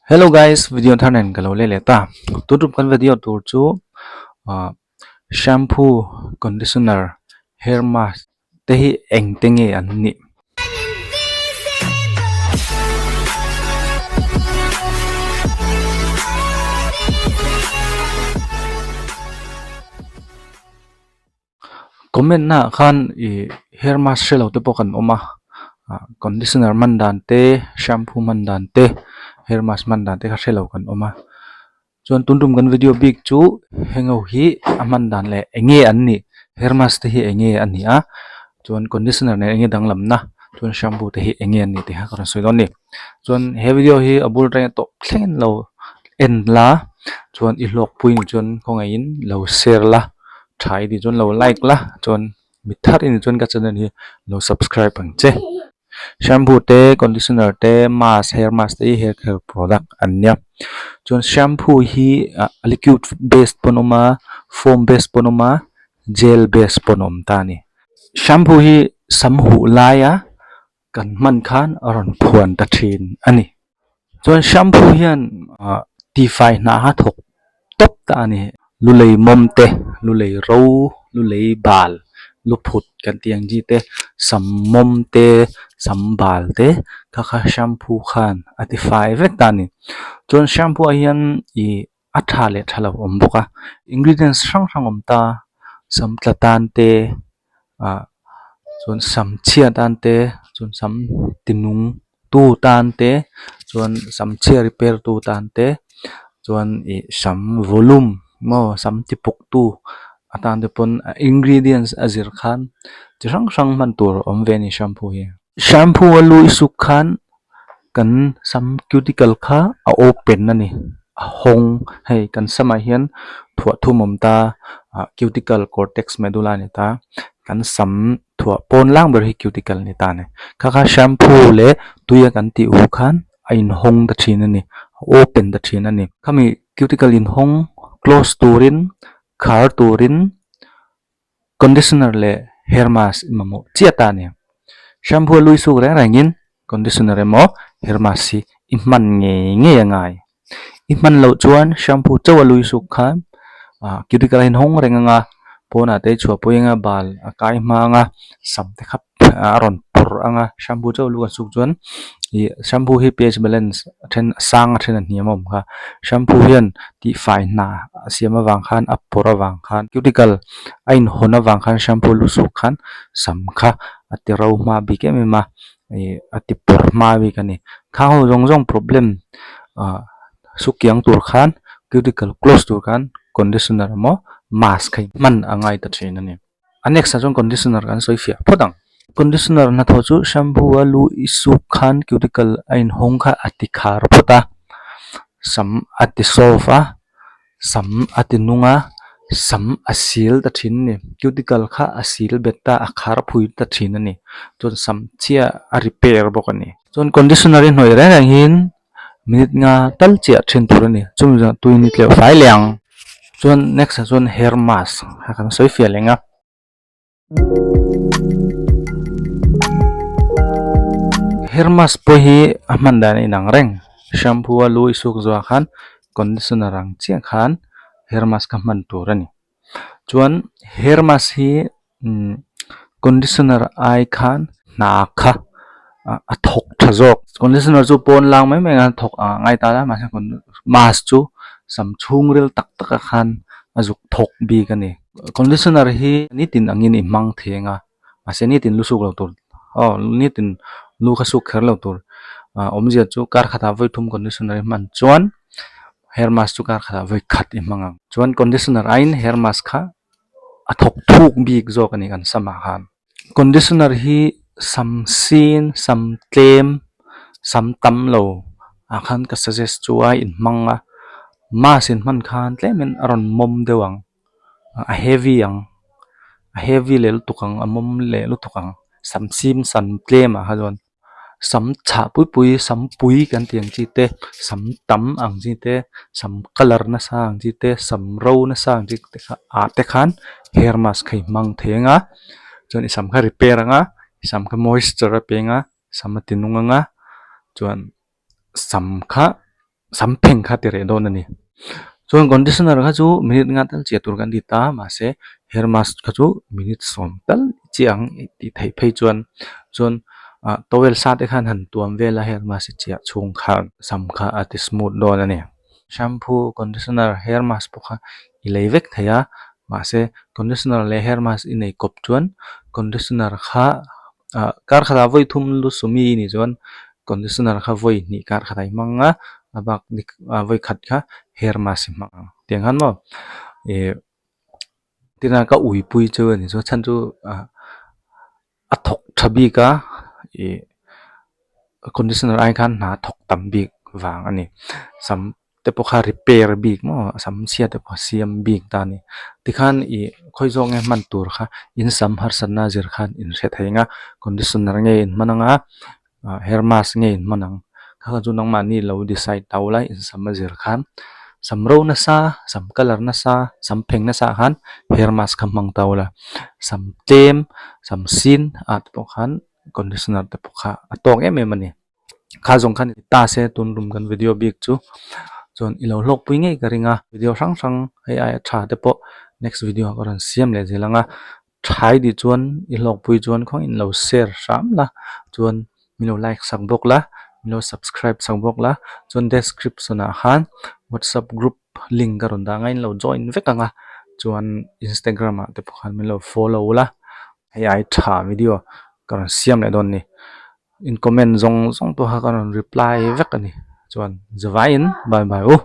Hello guys video thar nen ka lo leh leh ta tun tum kan video tur chu ah shampoo conditioner hair mask te hi eng te nge an nih. Comment naah khan ih hair mask hre lo te pawh kan awm a ah conditioner hman dan te shampoo hman dan te hair mask hman dan te kha hre lo kan awm a chuan tun tum kan video bik chu heng ho hi a hman dan leh eng nge an nih hair mask te hi eng nge a nih a chuan conditioner nen eng nge danglam na chuan shampoo te hi eng nge an nih tih kha ka rawn sawi dawn a ni chuan he video hi a bul reng tawp thleng lo en la chuan i hlawkpui ni chuan khawngaihin lo share la. Tha i tih chuan lo like la chuan mi thar i nih chuan ka channel hi lo subscribe ang che. Shampoo te conditioner te mask hair mask te hi hair care product an nia. Chuan shampoo hi ah liquid based pawn a awm a foam based pawn a awm a gel based pawn a awm ta a ni. Shampoo hi sam huh laia kan hman khan a rawn phuan ta thin a ni. Chuan shampoo hian ah tifai hnah a thawk tawp ta a ni. Lu lei mawm te lu lei ro lu lei bal lu phut kan tih ang chi te sam mawm te sam bal te kha kha shampoo khan a tifai vek ta a ni. Chuan shampoo ah hian ih a tha leh tha lo a awm bawk a ingredients hrang hrang a awm ta sam tla tan te ah chuan sam chhia tan te chuan sam ti nung tu tan te chuan sam chhia repair tu tan te chuan ih sam volume maw sam ti puk tu atan te pawn ingredients a zir khan chi hrang hrang hman tur a awm ve a ni shampoo hi. Shampoo a lu i suk khan kan sam cuticle kha a open a ni a hawng hei kan samah hian thuah thum a awm ta ah cuticle cortex medulla a ni ta kan sam thuah pawn lang ber hi cuticle a ni ta a ni kha kha shampoo leh tui a kan tih huh khan a inhawng ta thin a ni a open ta thin a ni khami cuticle inhawng close turin khar turin. Conditioner leh hair mask i mamawh chiah ta a ni. Shampoo a lui suk reng rengin conditioner emaw hair mask hi i hman ngei ngei a ngai. I hman loh chuan shampoo chauh a lui suk khan ah cuticle a inhawng reng ang a, pawnah te chhuah pawh eng a bal a kai hma ang a, sam te kha a rawn pawrh ang a, shampoo chauh lu kan suk chuan ih shampoo hi ph balance a then a sang a then a hniam a awm kha shampoo hian tihfai hna a siam avang khan a pawrh avang khan cuticle a inhawn avang khan shampoo lu suk khan sam kha a ti ro hma bik em em a ih a ti pawrh hma bik a ni khang ho zawng zawng problem ah sukiang tur khan cuticle close tur khan conditioner emaw mask kha hman a ngai ta thin a ni. A next ah chuan conditioner kan sawi fiah phawt ang. Conditioner hnathawh chu shampoo a lu i suk khan cuticle a inhawng kha a ti khar phawt a, sam a ti soft a, sam a ti nung a, sam a sil ta thin a ni. Cuticle kha a sil bet ta a khar phui ta thin a ni. Chuan sam chhia a repair bawk a ni. Chuan conditioner hi hnawih reng reng hian minute nga tal chiah then tur a ni chumi zawh tui ni tleuh fai leh ang chuan next ah chuan hair mask a kan sawi fiah leh ang a. Hair mask pawh hi a hman dan a inang reng shampoo a lu i suk zawh ah khan conditioner ang chiah khan hair mask kha hman tur a ni chuan hair mask hi umm conditioner ai khan hna kha a thawk tha zawk conditioner chu pawn lang mai mai a thawk ang a ngai ta a mahse mask chu sam chhungril tak tak ah khan a zuk thawk bik a ni conditioner hi nitin angin i hmang thei ang a mahse nitin lu suk lo tur aw nitin lu kha suk kher lo tur ah awmzia chu kar khatah vawi thum conditioner hi hman chuan hair mask chu kar khatah vawi khat i hmang ang chuan conditioner aiin hair mask kha. a thawk thuk bik zawk a ni kan samah khan conditioner hi sam sin sam tlem sam tam lo ah khan ka suggest chu a inhmang a mask inhman khan tlemin a rawn mawm deuh ang a heavy ang a heavy leh lutuk ang a mawm leh lutuk ang sam sim sam tlem ah kha chuan. Sam chhah pui pui sam pui kan tih ang chi te sam tam ang chi te sam colour nasa ang chi te sam ro nasa ang chi te kha ah te khan hair mask kha i hmang thei ang a chuan i sam kha repair ang a i sam kha moisture a peng a sam a ti nung ang a chuan sam kha. Sam pheng kha ti reh dawn a ni. Chuan conditioner kha chu minute nga tal chiah tur kan ti ta mahse hair mask kha chu minute sawm tal chiah ang tih theih phei chuan chuan ah towel sa te khan han tuam vel a hair mask chiah chhung khan sam kha a ti smooth dawn a ni. Shampoo conditioner hair mask pawh kha i lei vek thei a mahse conditioner leh hair mask i nei kawp chuan conditioner kha ah kar khatah vawi thum lu sumi i nih chuan conditioner kha vawi hnih kar khatah i hmang a a bak vawi khat kha hair mask i hmang ang tiang khan maw ih tina ka uipui chu a ni chu a chhan chu ah a thawk tha bik a ih conditioner ai khan hna a thawk tam bik vang a ni sam te pawh kha repair bik maw a sam chhia te pawh a siam bik ta a ni tikhan ih khawi zawk nge hman tur kha in sam harsatna zir khan in hre thei ang a conditioner nge in hman ang a ah hair mask nge in hman ang kha kha chu nangmahni lo decide tau lai in sam a zir khan sam ro nasa sam colour nasa sam pheng nasa ah khan hair mask kha hmang tau la sam tlem sam sin ah te pawh khan conditioner te pawh kha a tawk em em a ni. Kha zawng khan ta se tun rum kan video bik chu chuan i lo hlawkpui ngei ka ring a video hrang hrang hei aia tha te pawh next video ah ka rawn siam leh zel ang a thai tih chuan i hlawkpui chuan khaw in lo share hram la chuan min lo like sak bawk la min lo subscribe sak bawk la chuan description ah khan whatsapp group link ka rawn dah ang a in lo join vek ang a chuan instagram ah te pawh khan min lo follow la hei aia tha video ka rawn siam leh dawn a ni. In comment zawng zawng pawh kha ka rawn reply vek a ni chuan zavaiin bye bye u.